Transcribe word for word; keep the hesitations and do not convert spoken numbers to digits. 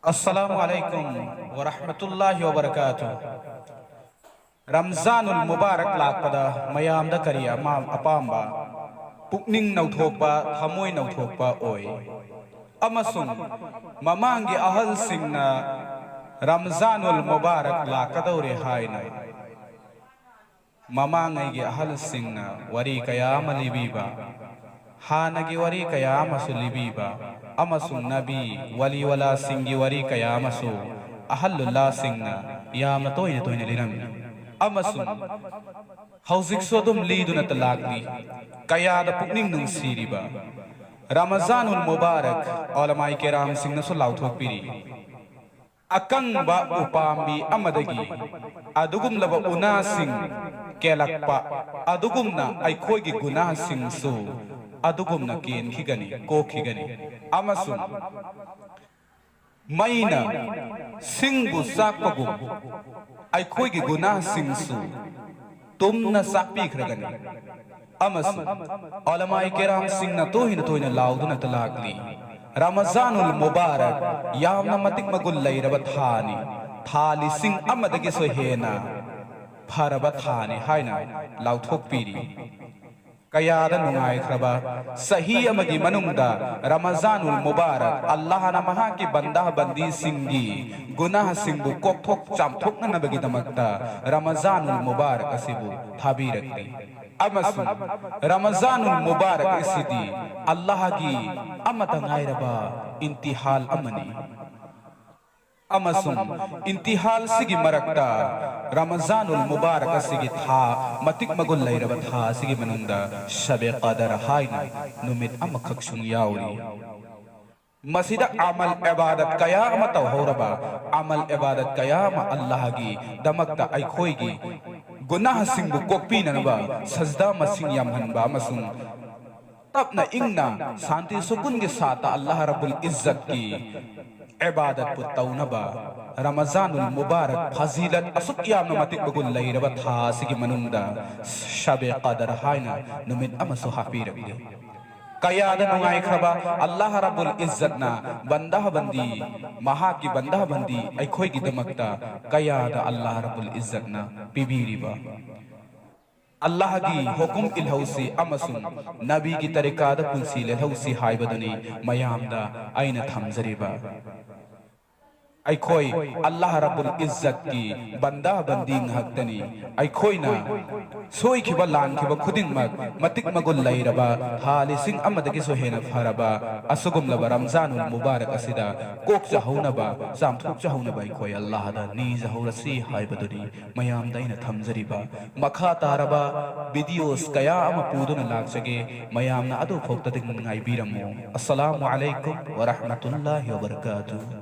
ꯑꯁꯂꯥꯃꯨ ꯑꯂꯥꯏꯀꯨꯝ ꯋꯥꯔꯍꯃꯇꯨꯜꯂꯥꯍꯤ ꯋꯥꯕꯔꯀꯥꯇꯨ꯫ ꯔꯝꯖꯥꯅꯨꯜ ꯃꯨꯕꯥꯔꯛ ꯂꯥꯛꯄꯗ ꯃꯌꯥꯝꯗ ꯀꯔꯤ ꯑꯃ-, ꯑꯄꯥꯝꯕ, ꯄꯨꯛꯅꯤꯡ ꯅꯧꯊꯣꯛꯄ, ꯊꯃꯣꯏ ꯅꯧꯊꯣꯛꯄ ꯑꯣꯏ꯫ ꯑꯃꯁꯨꯡ ꯃꯃꯥꯡꯒꯤ ꯑꯍꯜꯁꯤꯡꯅ ꯔꯝꯖꯥꯅꯨꯜ ꯃꯨꯕꯥꯔꯛ ꯂꯥꯛꯀꯗꯧꯔꯦ ꯍꯥꯏꯅ ꯃꯃꯥꯡꯉꯩꯒꯤ ꯑꯍꯜꯁꯤꯡꯅ ꯋꯥꯔꯤ ꯀꯌꯥ ꯑꯃ ꯂꯤꯕꯤꯕ, ꯍꯥꯟꯅꯒꯤ ꯋꯥꯔꯤ ꯀꯌꯥ ꯑꯃꯁꯨ ꯂꯤꯕꯤꯕ, ꯑꯃꯁꯨꯡ ꯅꯕꯤ, ꯋꯥꯂꯤ ꯋꯥꯂꯥꯁꯤꯡꯒꯤ ꯋꯥꯔꯤ ꯀꯌꯥ ꯑꯃꯁꯨ ꯑꯍꯜꯂꯨꯜꯂꯥꯁꯤꯡꯅ ꯌꯥꯝꯅ ꯇꯣꯏꯅ ꯇꯣꯏꯅ ꯂꯤꯔꯝꯃꯤ꯫ ꯑꯃꯁꯨꯡ ꯍꯧꯖꯤꯛꯁꯨ ꯑꯗꯨꯝ ꯂꯤꯗꯨꯅꯇ ꯂꯥꯛꯂꯤ꯫ ꯀꯌꯥꯗ ꯄꯨꯛꯅꯤꯡ ꯅꯨꯡꯁꯤꯔꯤꯕ ꯔꯃꯖꯥꯅꯨꯜ ꯃꯨꯕꯥꯔꯛ ꯑꯣꯂꯃꯥꯏ ꯀꯦꯔꯥꯝꯁꯤꯡꯅꯁꯨ ꯂꯥꯎꯊꯣꯛꯄꯤꯔꯤ꯫ ꯑꯀꯪꯕ ꯎꯄꯥꯝꯕꯤ ꯑꯃꯗꯒꯤ ꯑꯗꯨꯒꯨꯝꯂꯕ ꯎꯅꯥꯁꯤꯡ ꯀꯦꯜꯂꯛꯄ ꯑꯗꯨꯒꯨꯝꯅ ꯑꯩꯈꯣꯏꯒꯤ ꯒꯨꯅꯥꯁꯤꯡꯁꯨ ꯑꯗꯨꯒꯨꯝꯅ ꯀꯦꯟꯈꯤꯒꯅꯤ, ꯀꯣꯛꯈꯤꯒꯅꯤ꯫ ꯑꯃꯁꯨꯡ ꯃꯩꯅ ꯁꯤꯡꯕꯨ ꯆꯥꯛꯄꯒꯨꯝ ꯑꯩꯈꯣꯏꯒꯤ ꯒꯨꯅꯥꯁꯤꯡꯁꯨ ꯇꯨꯝꯅ ꯆꯥꯛꯄꯤꯈ꯭ꯔꯒꯅꯤ꯫ ꯑꯃꯁꯨꯡ ꯑꯣꯂꯃꯥꯏ ꯀꯦꯔꯥꯝꯁꯤꯡꯅ ꯇꯣꯏꯅ ꯇꯣꯏꯅ ꯂꯥꯎꯗꯨꯅꯇ ꯂꯥꯛꯂꯤ, "ꯔꯃꯖꯥꯅꯨꯜ ꯃꯨꯕꯥꯔꯛ ꯌꯥꯝꯅ ꯃꯇꯤꯛ ꯃꯒꯨꯟ ꯂꯩꯔꯕ ꯊꯥꯅꯤ, ꯊꯥ ꯂꯤꯁꯤꯡ ꯑꯃꯗꯒꯤꯁꯨ ꯍꯦꯟꯅ ꯐꯔꯕ ꯊꯥꯅꯤ" ꯍꯥꯏꯅ ꯂꯥꯎꯊꯣꯛꯄꯤꯔꯤ꯫ ꯀꯌꯥꯗ ꯅꯨꯡꯉꯥꯏꯈ꯭ꯔꯕ ꯆꯍꯤ ꯑꯃꯒꯤ ꯃꯅꯨꯡꯗ ꯔꯃꯖꯥꯅꯨꯜ ꯃꯨꯕꯥꯔꯛ, ꯑꯜꯂꯥꯍꯅ ꯃꯍꯥꯛꯀꯤ ꯕꯟꯗꯥ ꯕꯟꯗꯤꯁꯤꯡꯒꯤ ꯒꯨꯅꯥꯍꯁꯤꯡꯕꯨ ꯀꯣꯛꯊꯣꯛ ꯆꯥꯝꯊꯣꯛꯅꯅꯕꯒꯤꯗꯃꯛꯇ ꯔꯃꯖꯥꯅꯨꯜ ꯃꯨꯕꯥꯔꯛ ꯑꯁꯤꯕꯨ ꯊꯥꯕꯤꯔꯛꯂꯤ꯫ ꯑꯃꯁꯨꯡ ꯔꯃꯖꯥꯅꯨꯜ ꯃꯨꯕꯥꯔꯛ ꯑꯁꯤꯗꯤ ꯑꯜꯂꯥꯍꯒꯤ ꯑꯃꯠꯇ ꯉꯥꯏꯔꯕ ꯏꯟꯇꯤꯍꯥꯜ ꯑꯃꯅꯤ꯫ ꯑꯃꯁꯨꯡ ꯏꯟꯇꯤꯍꯥꯜꯁꯤꯒꯤ ꯃꯔꯛꯇ ꯔꯃꯖꯥꯅꯨꯜ ꯃꯨꯕꯥꯔꯛ ꯑꯁꯤꯒꯤ ꯊꯥ, ꯃꯇꯤꯛ ꯃꯒꯨꯟ ꯂꯩꯔꯕ ꯊꯥ ꯑꯁꯤꯒꯤ ꯃꯅꯨꯡꯗ ꯁꯕꯦ ꯀꯗꯔ ꯍꯥꯏꯅ ꯅꯨꯃꯤꯠ ꯑꯃꯈꯛꯁꯨ ꯌꯥꯎꯔꯤ꯫ ꯃꯁꯤꯗ ꯑꯃꯜ ꯏꯕꯥꯗꯠ ꯀꯌꯥ ꯑꯃ ꯇꯧꯍꯧꯔꯕ, ꯑꯃꯜ ꯏꯕꯥꯗꯠ ꯀꯌꯥ ꯑꯃ ꯑꯜꯂꯥꯍꯒꯤꯗꯃꯛꯇ ꯑꯩꯈꯣꯏꯒꯤ ꯒꯨꯅꯥꯍꯁꯤꯡꯕꯨ ꯀꯣꯛꯄꯤꯅꯅꯕ ꯁꯖꯗꯥ ꯃꯁꯤꯡ ꯌꯥꯝꯍꯟꯕ ꯑꯃꯁꯨꯡ ꯇꯞꯅ ꯏꯪꯅ ꯁꯥꯟꯇꯤ ꯁꯨꯀꯨꯟꯒꯤ ꯁꯥꯠꯇ ꯑꯜꯂꯥꯍ ꯔꯕꯨꯜ ꯏꯖꯠꯀꯤ ꯏꯕꯥꯗꯠꯄꯨ ꯇꯧꯅꯕ ꯔꯃꯖꯥꯅꯨꯜ ꯃꯨꯕꯥꯔꯛ ꯐꯖꯤꯂꯠ ꯑꯁꯨꯛ ꯌꯥꯝꯅ ꯃꯇꯤꯛ ꯃꯒꯨꯟ ꯂꯩꯔꯕ ꯊꯥ ꯑꯁꯤꯒꯤ ꯃꯅꯨꯡꯗ ꯁꯕꯦ ꯀꯗꯔ ꯍꯥꯏꯅ ꯅꯨꯃꯤꯠ ꯑꯃꯁꯨ ꯍꯥꯞꯄꯤꯔꯛꯂꯤ꯫ ꯀꯌꯥꯗ ꯅꯨꯡꯉꯥꯏꯈ꯭ꯔꯕ ꯑꯜꯂꯥꯍ ꯔꯕꯨꯜ ꯏꯖꯠꯅ ꯕꯟꯗꯥ ꯕꯟꯗꯤ, ꯃꯍꯥꯛꯀꯤ ꯕꯟꯗꯥ ꯕꯟꯗꯤ ꯑꯩꯈꯣꯏꯒꯤꯗꯃꯛꯇ ꯀꯌꯥꯗ ꯑꯜꯂꯥꯍ ꯔꯕꯨꯜ ꯏꯖꯠꯅ ꯄꯤꯕꯤꯔꯤꯕ꯫ ꯑꯜꯂꯥꯍꯒꯤ ꯍꯨꯀꯨꯝ ꯏꯜꯍꯧꯁꯤ ꯑꯃꯁꯨꯡ ꯅꯕꯤꯒꯤ ꯇꯔꯤꯀꯥꯗ ꯄꯨꯟꯁꯤ ꯂꯦꯜꯍꯧꯁꯤ ꯍꯥꯏꯕꯗꯨꯅꯤ ꯃꯌꯥꯝꯗ ꯑꯩꯅ ꯊꯝꯖꯔꯤꯕ꯫ ꯑꯩꯈꯣꯏ ꯑꯜꯂꯥꯍ ꯔꯕꯨꯜ ꯏꯖꯠꯀꯤ ꯕꯟꯗꯥ ꯕꯟꯗꯤ ꯉꯥꯛꯇꯅꯤ꯫ ꯑꯩꯈꯣꯏꯅ ꯁꯣꯏꯈꯤꯕ ꯂꯥꯟꯈꯤꯕ ꯈꯨꯗꯤꯡꯃꯛ ꯃꯇꯤꯛ ꯃꯒꯨꯟ ꯂꯩꯔꯕ ꯊꯥ ꯂꯤꯁꯤꯡ ꯑꯃꯗꯒꯤꯁꯨ ꯍꯦꯟꯅ ꯐꯔꯕ ꯑꯁꯤꯒꯨꯝꯂꯕ ꯔꯝꯖꯥꯅꯨꯜ ꯃꯨꯕꯥꯔꯛ ꯑꯁꯤꯗ ꯀꯣꯛꯆꯍꯧꯅꯕ, ꯆꯥꯝꯊꯣꯛꯆꯍꯧꯅꯕ ꯑꯩꯈꯣꯏ ꯑꯜꯂꯥꯍꯗ ꯅꯤꯖꯍꯧꯔꯁꯤ ꯍꯥꯏꯕꯗꯨꯅꯤ ꯃꯌꯥꯝꯗ ꯑꯩꯅ ꯊꯝꯖꯔꯤꯕ꯫ ꯃꯈꯥ ꯇꯥꯔꯕ videos ꯀꯌꯥ ꯑꯃ ꯄꯨꯗꯨꯅ ꯂꯥꯛꯆꯒꯦ꯫ ꯃꯌꯥꯝꯅ ꯑꯗꯨ ꯐꯥꯎꯗꯗꯤ ꯉꯥꯏꯕꯤꯔꯝꯃꯨ꯫ ꯑꯁꯁꯂꯥꯃꯨ ꯑꯂꯩꯀꯨꯝ ꯋꯔꯍꯃꯇꯨꯜꯂꯥꯍꯤ ꯋꯕꯔꯀꯥꯇꯨꯍ꯫